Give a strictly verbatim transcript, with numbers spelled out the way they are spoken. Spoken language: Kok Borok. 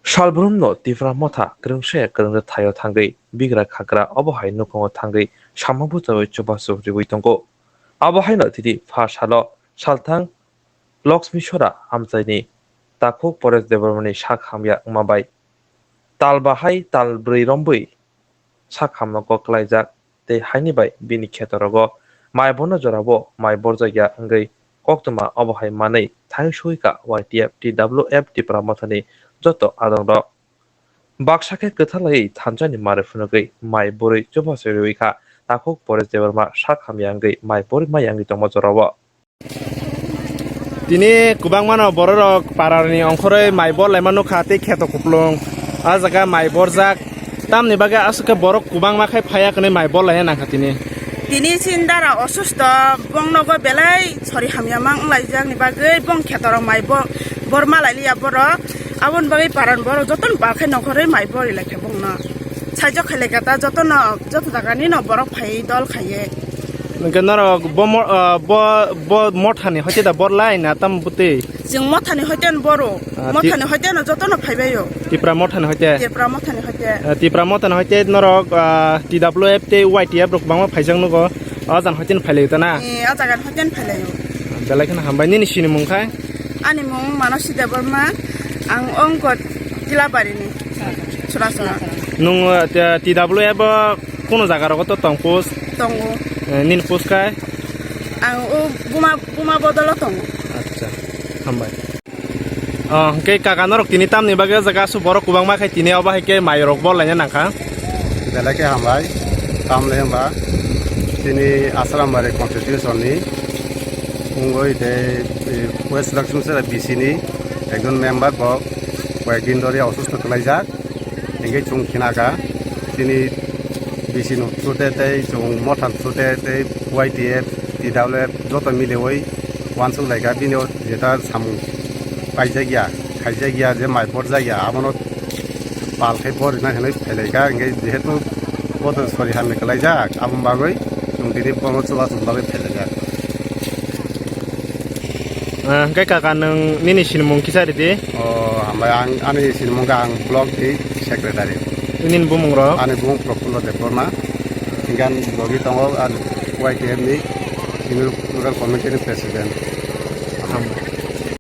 Salbrumno Tipra Motha kwrwngsa kwrwngsa thaio thangwi bigra khagra obo hai nukhungo thangwi sama bwchaui chubachu riui tongo. Abo haino tini pha salo salthang Loksmisora amchaini takhuk Paresh Debbarmani sak hamya wngma bai tal bahai tal bwrwi rombwi sak hamno kok klaijak tei haini bai bini khetorogo mai bono jorao mai borjakya wngwi koktwma obo hai manwi thangwi suikha Y T F, T W F Tipra Mothani joto adongrok. Baksa khe kwthalaiwi thansa ni mari phunugwi mai borwi chubachu riui kha. Takhuk Paresh Debbarma sak hamya wngwi mai borwi maya wngwi tongma jorao. Tini kwbangmano bororok parani ongkhorwi mai bor laima nukha tei kheto kuplung. A jaga mai borjak. Tamni bagwi aswk khe borok kwbangma khai phaiya hwnwi mai bor laina nangkha tini. Tini chini dara osusto, bong nogo belai sori hamya mang wnglaijak ni bagwi bong khetorok mai bo-, bor malai liya borok. Aboni bagwi paran borok jotono ba khe nongkhorwi mai bor lai kha bongno. Saijak khailai kha ta jotono, joto jagani no borok phai dol khaiye. Hwnkhe norok bo mo-, ah, bo, bo mothani hoite da bor lai na tam bwtwi? Chwng mothani hoite no boro. Ah, ti- Mothani hoite no jotono phaibaio. Tipra mothani hoite? Tipra mothani hoite. Ah, Tipra mothani hoite norok, ah, T W F tei Y T F rok kwbangma phaijak nugo. O jaga hoite no phailaio ta na? Eh, o jaga hoite no phailaio. Belai kheno hambai. Nini sinimung khai? Ani mung Manosi Debbarma. Ang ongko Tilabari ni. Churachara. Nung, ah, T W F o Kuno jaga rogo to tong post? Tongo. Eh, nini post kai? Ang o buma, buma bodolo tongo. Acha, hambai. Oh, hwnkhe kaka norok tini tamni bagwi o jaga aswk borok kwbangma khai tini obo hai khe mai rok bor laina nangkha. Belai khe hambai. Tamle hwnba tini Asrambari constitution ni wngwi tei, eh, West Lakshmi Sera B C ni ekjon member bo koyekdin dhori osusto kwlaijak. Hingke chwng khinaka chini B C no through te tei chwng motha through te tei Y T F, T W F joto miliwi uansuk laika bini o jeta samung paijak ya, khaijak ya, je mai borjak ya, abono pal khai borina hinwi phailaika, hingke jehetu boto sori hamya kwlaijak, aboni bagwi chwng tini bono chubachu bagwi phailaijak. Ah, hingke kaka nwng nini sinimung kisa ridi? O, hambai, ang, ani sinimung khe ang block ni secretary. Nini bumung rok? Ani bumung Prafulla Debbarma. Hingke ang logi tongo, ang Y T F ni senior local committee ni president. Ham-,